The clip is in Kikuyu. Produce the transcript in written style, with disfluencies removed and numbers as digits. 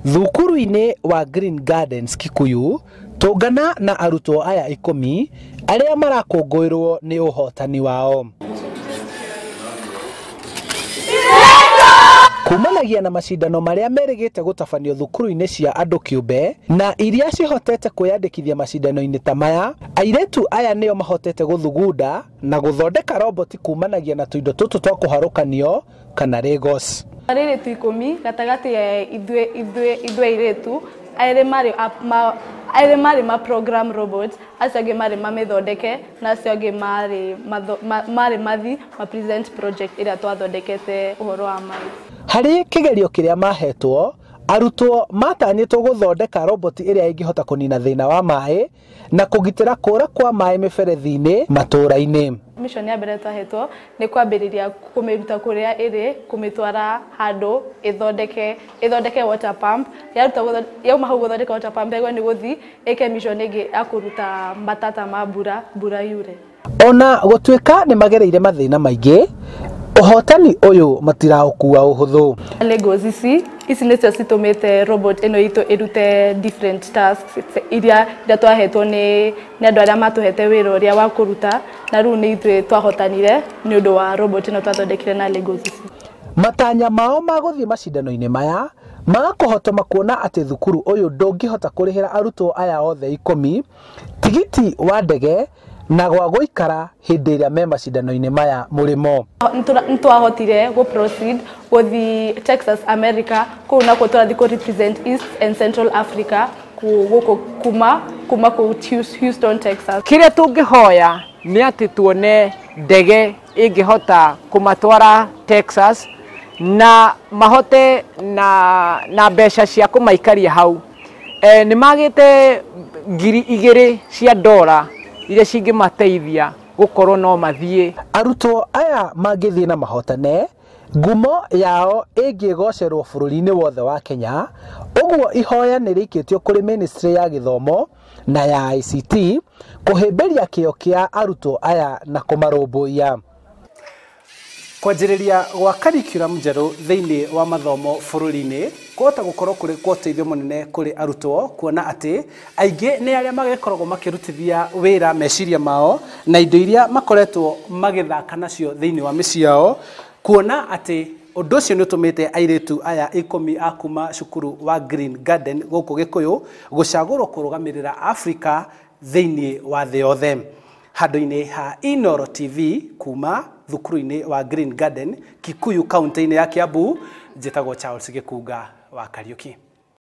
Thukuru-inĩ wa Green Gardens Kikuyu, tũngana na arutwo aya 10 arĩa marakũngũĩrwo nĩ ũhotani wao. Kumanagia na macindano marĩa merĩgĩte gũtabanio thukuru-inĩ cia andũ kĩũmbe na iria cihotete kwĩyandĩkithia macindano-inĩ ta maya, airĩtu aya nĩo mahotete gũthugunda na gũthondeka roboti kumanagia na tũindo tũtũ twa kũharũkanio kana Legos. Airĩtu 10 gatagatĩ ya ithuĩ airĩtu erĩ marĩ ma program robot, acio angĩ marĩ mamĩthondeke na acio angĩ marĩ mathi ma present project ĩrĩa twathondekete ũhoro wa maĩ. Harĩ kĩgerio kĩrĩa mahetwo, arutwo matanyĩtwo gũthondeka roboti ĩrĩa ĩngĩhota kũnina thĩna wa maĩ na kũgitĩra kũra kwa maĩ mĩberethi-inĩ matũũra-inĩ. Mission ya mbere twahetwo nĩ kwambĩrĩria kũmĩruta kũrĩa ĩrĩ, kũmĩtwara handũ ĩthondeke water pump. Yauma hau gũthondeka water pump ĩyo nĩ gũthiĩ ĩke mission ĩngĩ ya kũruta matata ma mbura yure. Ona gũtuĩka nĩ magereire mathĩna maingĩ, ũhotani ũyũ matiraũkua ũhũthũ. Legos ici nĩcio citũmĩte robot ĩno itũ ĩrute different tasks iria twahetwo nĩ andũ arĩa matũhete wĩra ũrĩa wa kũruta, na rĩu nĩ ithuĩ twahotanire nĩ ũndũ wa robot ĩno twathondekire na Legos ici. Matanya mao ma gũthiĩ macindano-inĩ maya magakũhotoma kuona atĩ thukuru ũyũ ndũngĩhota kũrĩhĩra arutwo aya othe 10 tigiti wa ndege na gwa gũikara hĩndĩ ĩrĩa me macindano-inĩ maya mũrĩmo. Nĩtwahotire gũ proceed gũthiĩ Texas, America, kũu nakuo tũrathiĩ kũ represent East and Central Africa kuma kũu Houston, Texas. Kĩrĩa tũngĩhoya nĩ atĩ tuone ndege ĩngĩhota kũmatwara Texas na mahote na mbeca cia kũmaikaria hau. Nĩ magĩte $2,000 cia dola iria cingĩmateithia gũkorwo no mathiĩ. Arutwo aya mangĩthiĩ na mahotane, ngumo yao ĩngĩgocerwo bũrũri-inĩ wothe wa Kenya. Ũguo ihoya nĩ rĩikĩtio kũrĩ Ministry ya Gĩthomo na ya ICT kũhĩmbĩria kĩyo kĩa arutwo aya na kũmarũmbũiya. Kwanjĩrĩria gwa curriculum njerũ thĩinĩ wa mathomo bũrũri-inĩ kũhota gũkorwo kũrĩ kwa ũteithio mũnene kũrĩ arutwo, kuona atĩ aingĩ nĩ arĩa magĩkoragwo makĩrutithia wĩra meciria mao na indo iria makoretwo magĩthaka nacio thĩinĩ wa mĩciĩ yao, kuona atĩ ũndũ ũcio nĩ ũtũmĩte airĩtu aya 10 a kuma cukuru wa Green Garden gũkũ Gĩkũyũ gũcagũrwo kũrũgamĩrĩra Africa thĩinĩ wa thĩ yothe. Handũ-inĩ ha Inooro TV kuma thukuru-inĩ wa Green Garden Kikuyu kaunti-inĩ ya Kiambu, njĩtagwo Charles Gĩkunga wa Kariuki.